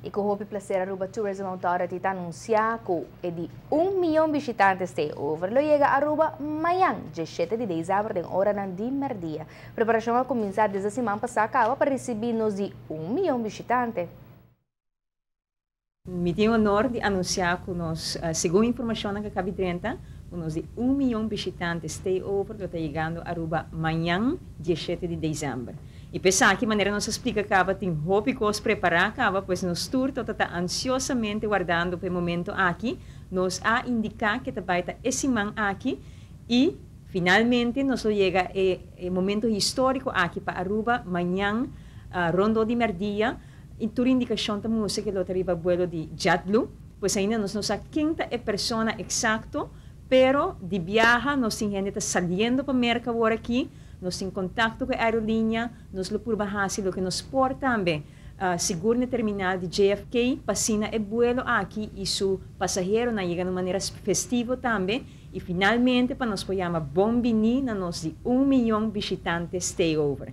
Y cu hopi placer Aruba Tourism Authority ta anuncia cu e di 1 miyon bishitante stayover lo yega Aruba mañan, 17 di december, den oranan di merdia. Preparacion a cuminsa desde siman pasa caba pa ricibi nos di 1 miyon bishitante. Mi tin honor di anuncia cu nos, segun informacion cu a caba 30, nos di 1 miyon bishitante stayover cu ta yegando Aruba mañan, 17 di december. Y pa esaki, manera nos a splica caba, tin hopi cos prepara caba, pues nos tur ta ansiosamente wardando pa e momento aki. Nos a indica cu tambe ta e siman aki y finalmente nos yega e momento historico aki pa Aruba mañan, rond di merdia, y tur indicacion ta mustra cu lo ta vuelo di JetBlue, pues ainda nos no sa ken ta e persona exacto, pero di biaha nos tin hende ta saliendo pa Merca awor aki, nos tin contacto cu e aerolinea, nos lo por haci loke nos por tambe. Sigur na terminal di JFK, pa asina e vuelo aki y su pasaheronan yega di manera festivo tambe y finalmente pa nos por yama bon bini na nos di 1 miyon bishitante stayover.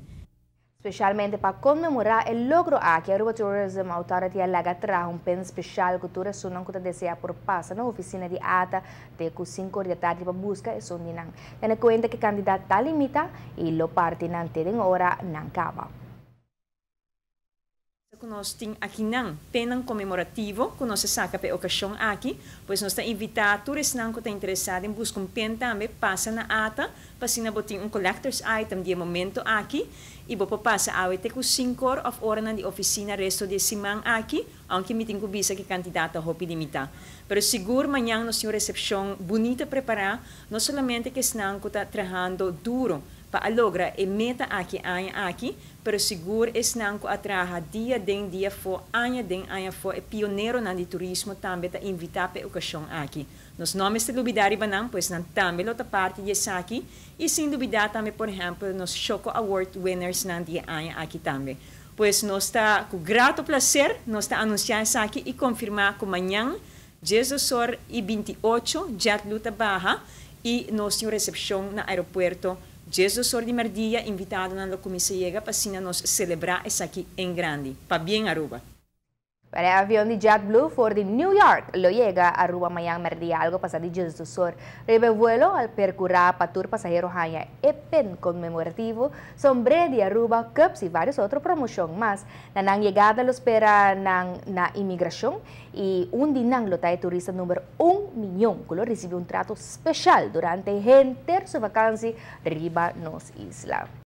Especialmente pa conmemora e logro aki, Aruba Tourism Authority a laga traha un pen special cu tur esunnan cu ta desea por pasa na oficina di ATA te cu 5 di atardi pa busca esun di nan. Tene cuenta cu e cantidad ta limita y lo parti nan te den ora nan caba. Cu nos tin aki nan pen conmemorativo cu nos a saca pa e ocasion aki, pues nos ta invita tur esnan cu ta interesa den busca un pen tambe pasa na ATA, pa asina bo tin un collector's item di momento aki y bo pasa awe te cu 5 or of ora na di oficina resto di siman aki, aunke mi tin cu bisa cu e cantidad ta hopi limita. Pero sigur mañan nos tin un recepcion bunita prepara, no solamente cu esnan cu ta trahando duro pa logra e meta aki aña aki, pero sigur esnan cu a traha dia den dia afo, aña den aña afo, e pioneronan di turismo tambe ta invita pa e ocasion aki. Nos no mester lubida riba nan, pues nan tambe lo ta parti di esaki, y sin lubida tambe, por ehempel, nos Shoco Award winners nan di aña aki tambe. Pues nos ta cu grato placer, nos ta anuncia esaki y confirma cu mañan, 12:28, JetBlue ta baha y nos tin recepcion na aeropuerto 12 or di merdia, invitadonan lo cuminsa yega pa asina nos celebra esaki en grande. Pabien, Aruba. E avion di JetBlue for di New York lo yega Aruba mañan merdia algo pasa di 12 or. Riba e vuelo a percura pa tur pasahero haya e pen conmemorativo, sombre di Aruba, cups y varios otro promocion mas. Na nan yegada lo spera nan na inmigracion y un di nan lo ta turista number 1 miyon cu lo ricibi un trato special durante henter su vakantie riba nos isla.